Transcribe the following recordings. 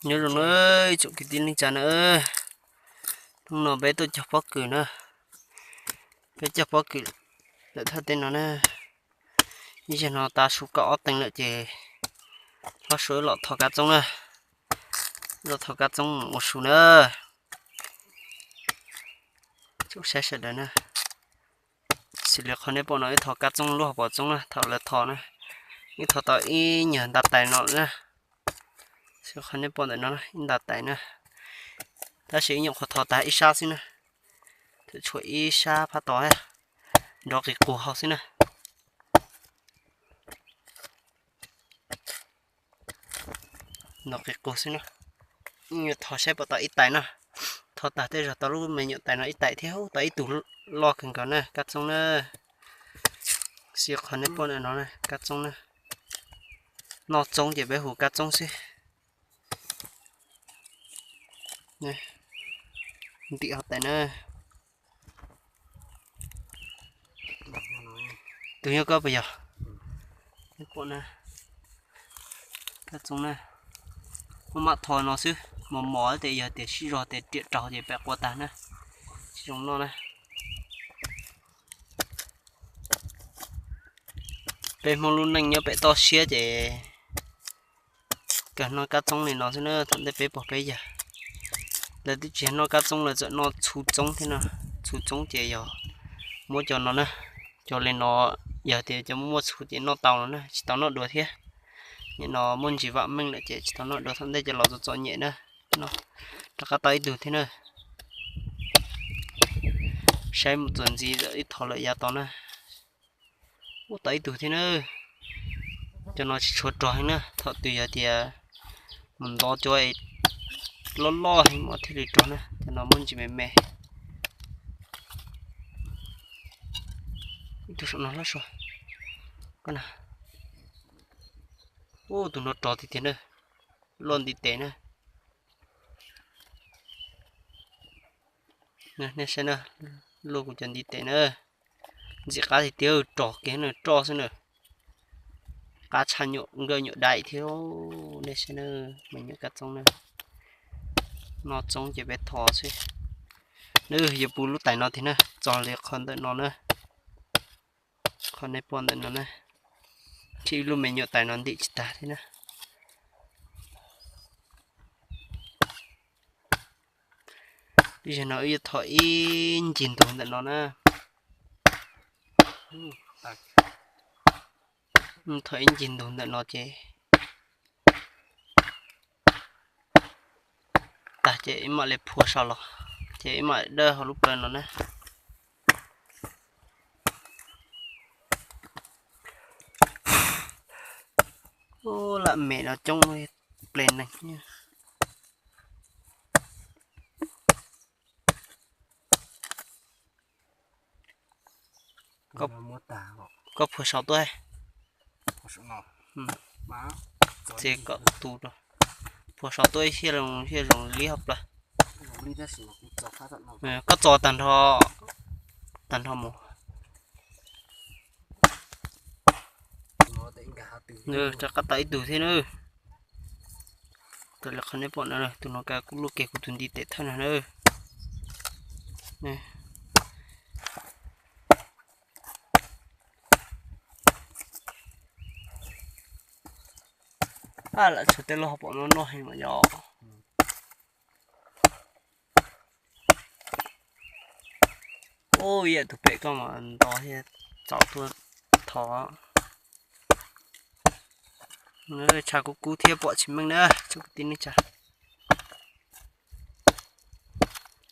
Nyob zoo na, tsoom kwv tij neej tsa na, hnub no peb tuaj cog pob kws na, peb cog pob kws lawm thaj teb no na. Ib zaug no tav su kaum ob teev lawm ces hlob Suav wb los thov kab txoob na, los thov kab txoob mus ua su na. Tsoom saib sawv daws na, xws li qhov nej pom no wb thov kab txoob lub hauv paus txoob na, thaum lawv thov na, wb thov tau ib nyuag nta tais no na. Xws qhov nej pom ntawm no ib nta tais na, tab sis wb nyuam qhuav thov tag ib sab xwb na, tseem tshuav ib sab phab tod nrov qis qus hauv xwb na. Nrov qis qus xwb na. Wb yuav thov saib puas tau ib tais na. Thov tag tej zaum tau lub me nyuam tais no ib tais thiab, tau ib tug loj kawg nkaus na, kab txoob na. Xws qhov nej pom ntawm no na, kab txoob na. Noj txoob ces peb hu kab txoob xwb. Ntim hauv tais na. Tus nyob koj puas yog? Kab txoob na, muab maj tho no xwb, mos mos ces yog tias sib zog ces riam raug ces pem quav tag na, tsis zoo noj na. Peb Hmoob lub neej nyob pem toj siab ces kawg noj kab txoob li no xwb na, thaum ntej peb pog peb yawg. Lawv twb tsis noj kab txoob, lawv txawm noj txhu txoob thiab no. Txhu txoob ces yog muab cov no na, cov li no, yog tias cov muaj muaj txhu ces noj tau no na, tsis tau noj dua thiab. Nim no muaj ntsis vam meej lawm ces tsis tau noj dua, thaum ntej cov laus txom txom nyem na. No, rov qab tau ib tug thiab na. Saib mus txuas ntxiv ib thov lawm yav tod na. Ub, tau ib tug thiab na. Cov no tsis tshua rog heev na, thaum twg yog tias mus nto cov loj loj heev mas thiaj li rog na, cov no muaj ntsis me me. Ib tug saum no hlob Suav, koj na. Ub, tus no rog tiag tiag na, luaj ntiv tes na. Nej saib na, luaj kuv cov ntiv tes na. Ntxim qab tiag tiag, rog kiag na, roj xwb na. Qab tshaj nyuam nkawj nyuam daim thiab. Nej saib na, me nyuam kab txoob na. Noj txoob ces peb thov xwb. Nws yuav puv lub tais no tiag na, txog li qhov ntawm no na. Qhov nej pom ntawm no na, thiab ib lub me nyuam tais no ntim tsis tag thiab na. Ib zaug no wb yuav thov ib ncig ntug ntawm no na. Thov ib ncig ntug ntawm no ces tag ces wb mam li phua saum los, ces wb mam dawb hauv lub plawv no na. Lam mem no coob ples neeg. Koj phua saum tuaj. Ces koj tu, phua saum tuaj ib hiaj zoo, hiaj zoo li hauv plawv. Koj txo tag nrho, tag nrho mus. Rov qab tau ib tug thiab na. Raws li qhov nej pom no, tus no kuj luaj kiag kuv tus ntiv tes thawj no na. Lam tshuav tej loj hauv paus no noj heev mas yog. Ub, yam tus pem koj mas nto thiab, txaus tuaj thov. Tshav kub kub thiab pom tsis meej na tsoom kwv tij neej tsa.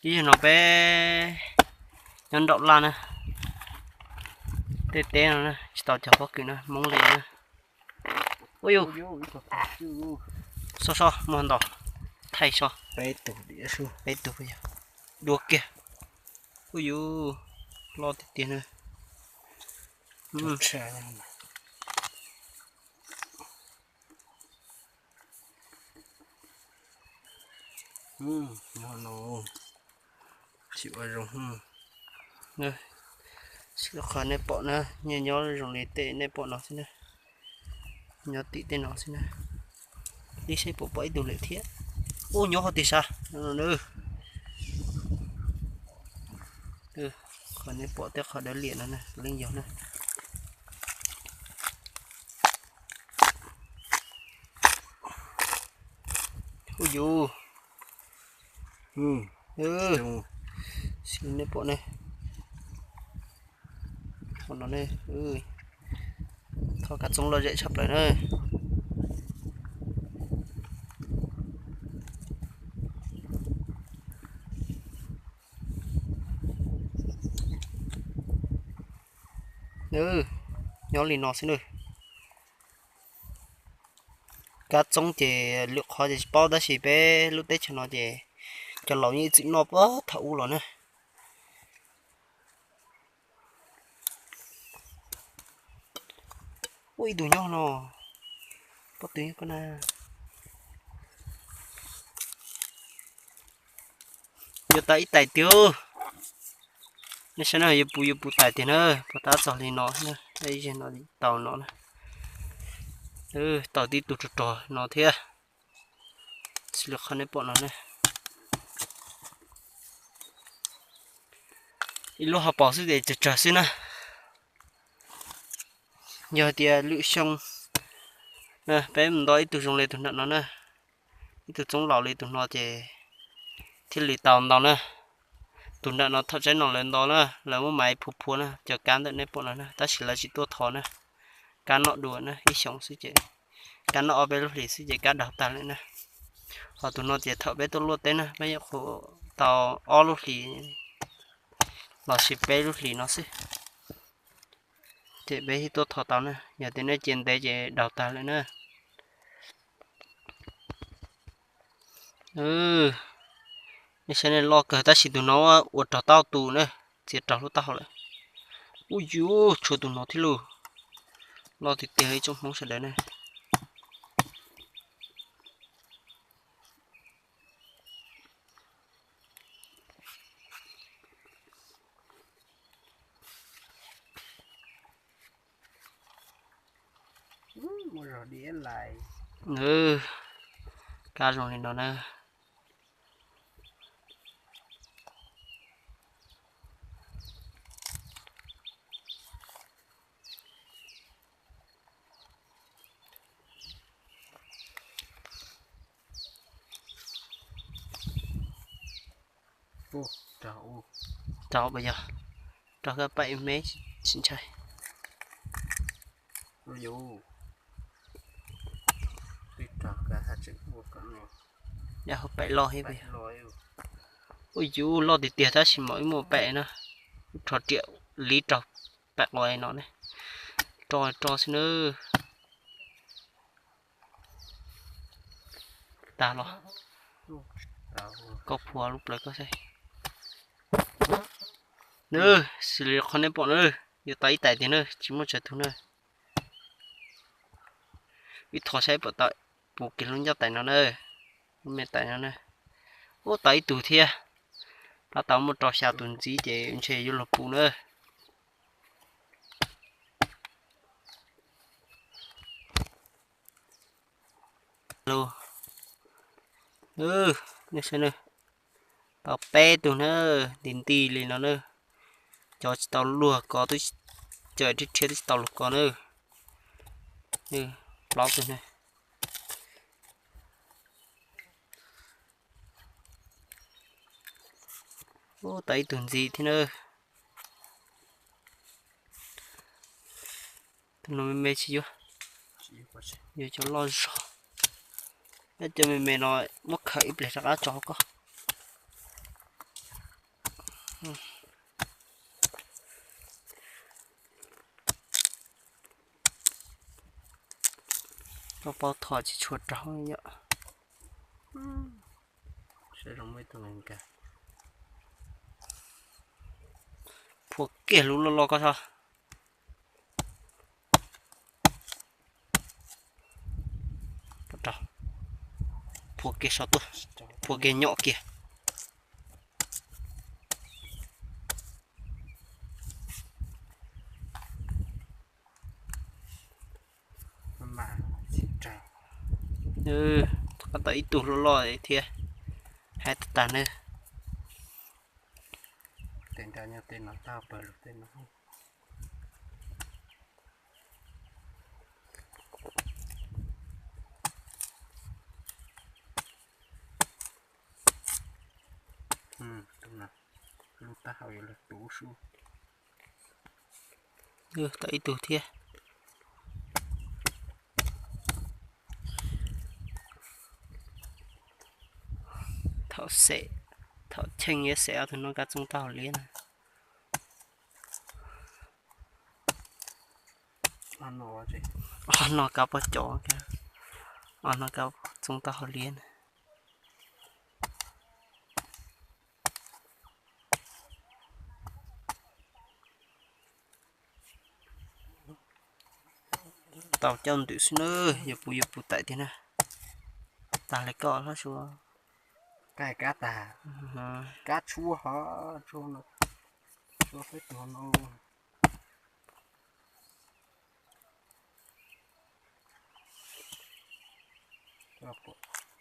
Ib zaug no peb nyob nraum laj na, tej teb no na tsis tau cog pob kws na, Hmoob li na. Ub yus, sob sob muag ntos, thaij sob, peb tug, dua kiag. Ub yus, loj tiag tiag na. Tsis ua zoo. Qhov nej pom na, nyob nyob zoo li tej nej pom no xwb na. Nyob tim tej no xwb na. Ib saib puas pom ib tug lawm thiab. Ub, nyob hauv tim sab no na. Qhov nej pom tej qhov dawb liam no na, leej yog na. Ub yus, nej pom ne, qhov no ne, thov kav txoob lom zem tshaj plaws na. Nyob li no xwb na. Kab txoob ces lwm qhov ces tsis paub tab sis peb lub teb chaws no ces cov laus yeej ib txwm noj puag thaum ub los na. Ua ib tug nyob no, pob tw nyob ko na. Yuav tau ib tais tiag. Nej saib no yuav pus yuav pus tais tiag na, puas tab txog li no na, ib zig no tau no na. Tau tib tug rog rog no thiab. Xws li qhov nej pom no na. Ib lub hauv paus xwb ces tsawg tsawg xwb na. Yog tias lwm xyoo peb mus nto ib tug zoo li tus nram no na, ib tug txoob laus li tus no ces thiaj li tau ntau na. Tus nram no thaum tsaib no lawv nto na, lawv muab maiv phua phua na, cov kab ntawm nej pom no na, tab sis lawv tsis tuaj thov na. Kab noj dua na, ib xyoos xwb ces, kab noj ob peb lub hlis xwb ces kab daug tag lawm na. Ho tus no ces thaum peb tuaj luaj teb na, peb nyuam qhuav tau ob lub hlis los sis peb lub hlis no xwb, ces peb thiaj tuaj thov tau na. Yog tias nej cia ntev ces daug tag lawm na. Nej saib ne, loj kawg tab sis tus no ua rog tau tus na, txiav rog lub taub hau lawm. Ub yus, tshuav tus no thiab lauj. Loj tiag tiag ib tsoom Hmoob sawv daws na. Kab zoo li no na. Rau pas yog, rau kab paim me tsis ntshai. Yog hauv paim loj thiab. Ua yus, loj tiag tiag tab sis mam ib muaj paim na. Rho riam li rau paim qos no ne. Rau rau xwb na. Tag los, koj phua lub plawv koj saib. Nws xws li qhov nej pom na, yuav tau ib tais tiag na, tsis muaj tsawg tug na. Ib thov saib puas tau, puas kiag lub ncauj tais no na, lub me tais no na. Ub, tau ib tug thiab. Tab tau muaj rau xya tus ntxiv ces ntshe yuav luag pus na. Los, nej saib na, tau peb tug na, nti nti li no na. Cov tsis tau luag ko twb, cov rhiab rhiab twb tsis tau luag ko na. Plaub tug na. Ub, tau ib tug ntxiv thiab na. Tus no me me tsis yuav, yuav cov loj zog. Cov me me no muab khawm ib pliag rov qab tso koj. Koj paub thov tsis tshua raug yom. Phua kiag lub loj loj koj so. Phua kiag so tuaj, phua kiag nyom kiag. Qab tau ib tug loj loj thiab. Hais tag tag nawb. Tej nra nyob tej no tag pawg lug tej no. Tus no lub taub hau yuav luag tuv sub. Tau ib tug thiab. Thaum xeem, thaum cheej yuav xeem ob tug no kab txooj taub hau liab na. Ob no kab pob cov, ob no kab txooj taub hau liab na. Tau coj ntws xwb na, yuav puv yuav puv taim tiag na. Tag li koj hlob Suav. Kab tag, kab tshuab hov, tshuab peb tug no.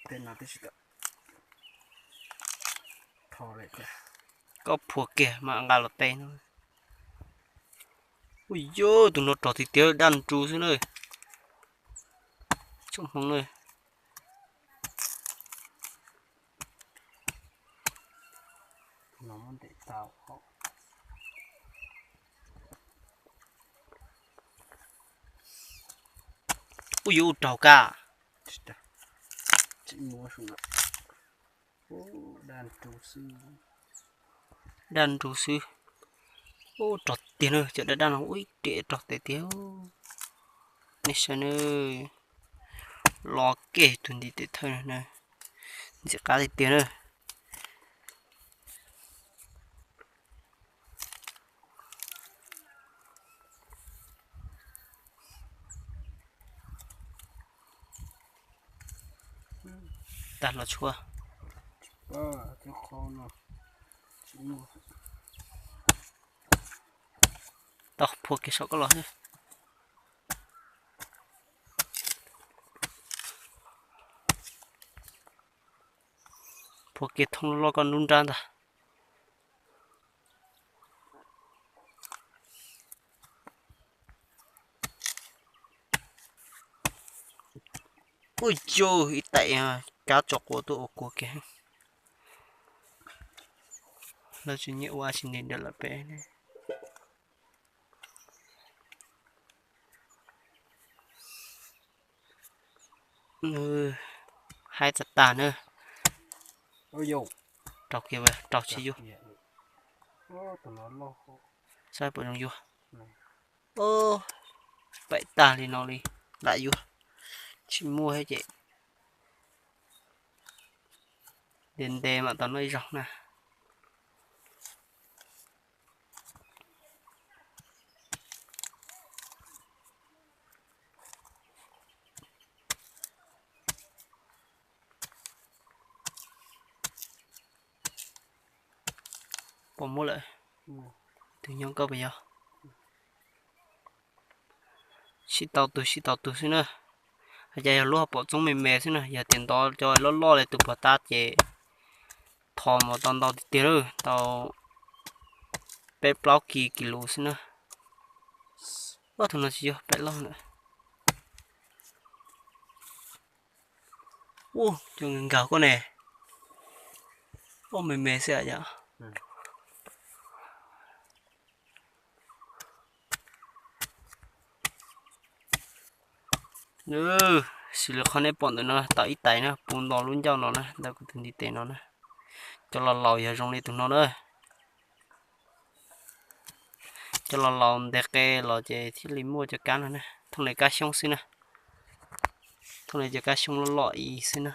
Tej no tib si tau. Koj phuag kiag mas nqa los teb no. Ui yog tus no rog tiag tiag, daj nrus xwb na. Tsoom hmoov na. Ub, yuav ua raug kab. Daj nrus xwb. Ub, rog tiag na, cov daj daj no ub ib riam rog tes tiag. Nej saib na, los kiag tus ntiv tes thawj na, ntxim qab tiag tiag na. Tag los tshuab. Tau, phuag kiag saum koj los xwb. Phuag kiag thooj loj koj nruab nrab ntag. Ub, yog ib taim kab tso quav tuaj ua kua kiag. Lawv tsis nyiam ua tsis nti ntawm lawv pem. Haib tag tag na. Raug kiag, raug tsis yuag. Saib puas zoo yuag. Paim tag li no li, lam yuag. Tsis muaj thiab ces nte nte mam tau noj ib zaug na. Pom muab lawm. Tus nyob koj puas yog? Sib tau tus sib tau tus xwb na. Hais cas yog lub hauv paus txoob me me xwb na, yog tias ntov cov loj loj li tus puag ta ces thov mas tau ntau tiag tiag lawm, tau peb plaub kis kis lus xwb na. Ub, tus no tsis yog pem loj na. Ub, cov nkag koj ne. Ub, me me xwb yom. Xws li qhov nej pom ntawm no tau ib tais na, puv nto lub ncauj no na, ntawm kuv tus ntiv tes no na. Cov laus laus yog zoo li tus no na. Cov laus laus ntes qe los ces thiaj li muaj cov kab no na. Thooj li kab xyoob xwb na. Thooj li cov kab xyoob loj loj ib xwb na.